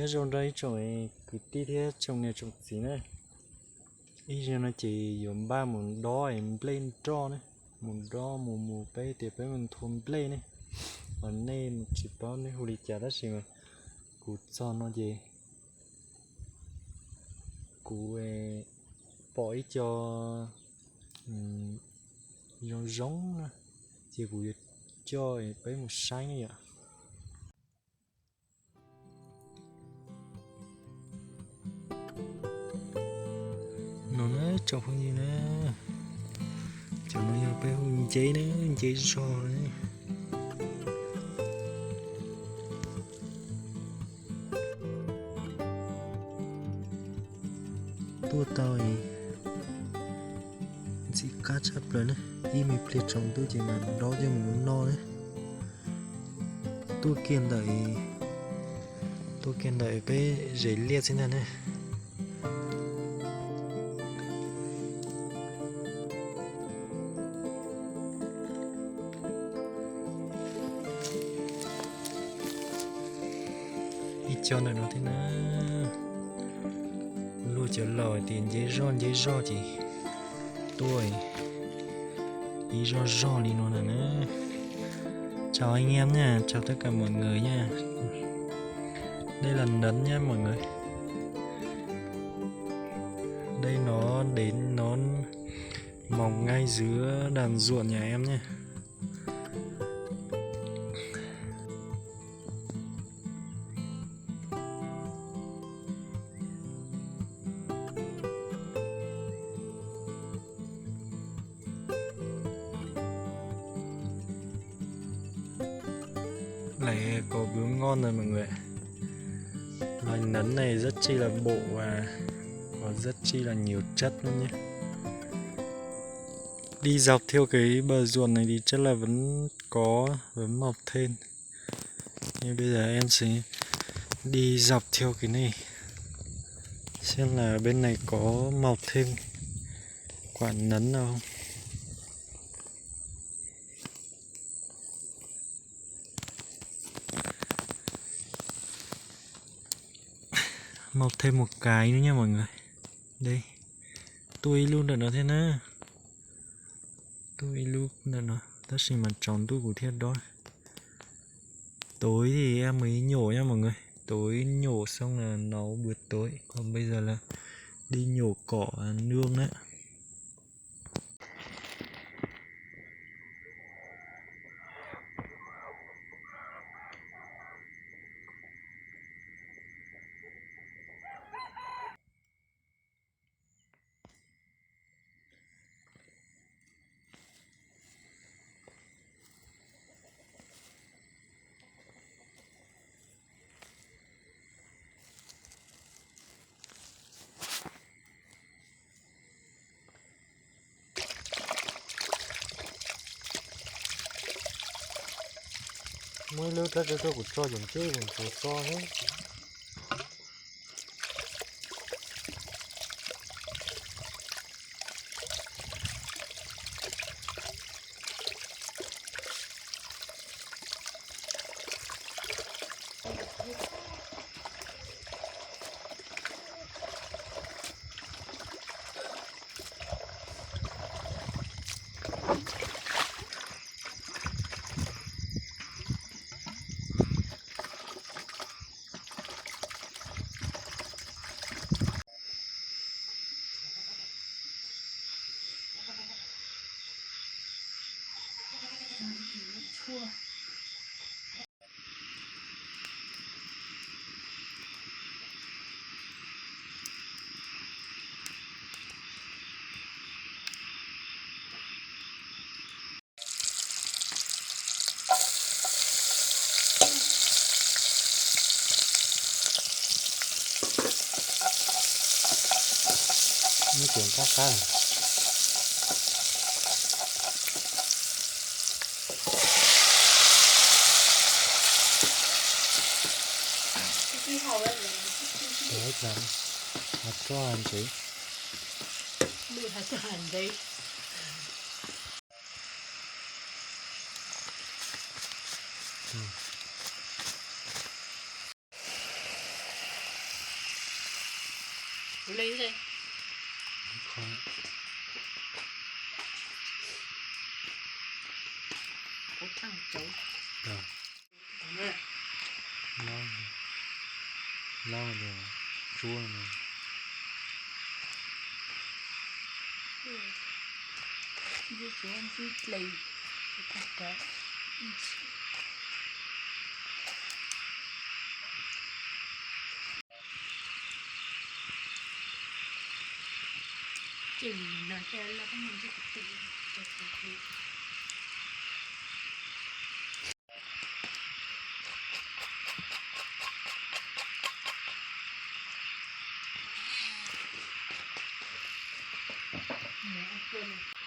Nyob zoo rau ib tsoom kwv tij thiab tsoom niam tsoom txiv na. Ib zaug no ces yuav npaj mus dob nplej nroj na, mus dob mus mus peb tias peb mus nthua nplej ne. Os nej tsis paub nej hu li cas tab sis mas kuv txog no ces kuv pom ib co zoo zoo na, ces kuv yuav coj peb mus saib ne yom. No na tsoom phooj ywg na, cov no yog peb hu nceb na, nceb zog na. Tuaj tau ntxim qab tshaj plaws na, ib me pliag tsaus ntuj ces mam dob coj mus ua noj na. Tuaj kiag ntawm, tuaj kiag ntawm peb zes liaj xwb ntag ne. Ib co ntawm no thiab na. Luag cov laus hais tias nceb zog nceb zog ces tuaj ib zog zog li no na. Chào anh em nha, chào tất cả mọi người nha. Đây là nấm nha mọi người. Đây nó đến nó mọc ngay giữa đàn ruộng nhà em nha. Lại có bướm ngon rồi mọi người. Loài nấm này rất chi là bổ và có rất chi là nhiều chất luôn nhé. Đi dọc theo cái bờ ruộng này thì chắc là vẫn có, vẫn mọc thêm. Nên bây giờ em sẽ đi dọc theo cái này xem là bên này có mọc thêm quả nấm nào không. Mọc thêm một cái nữa nha mọi người. Đây. Tuaj ib lub ntawm no thiab na. Tuaj ib lub ntawm no, tab sis mas tsaus ntuj kuv thiaj dob. Tối thì em mới nhổ nha mọi người. Tối nhổ xong là nấu bữa tối. Còn bây giờ là đi nhổ cỏ nương đấy. Muaj ib lub rab tsw tuaj kuv tso ces nceb kuv ntxuav tso xwb. Muab cuam qab qab. Ib pliag, ib pliag, mas tso ntsev. Ua li, kuv thaj cauv. Lab, lab tsuab no. Ntxwb dle, tag kav. Ces no thiaj laj koj mus ntxwb kwv tij. Mus ua kua.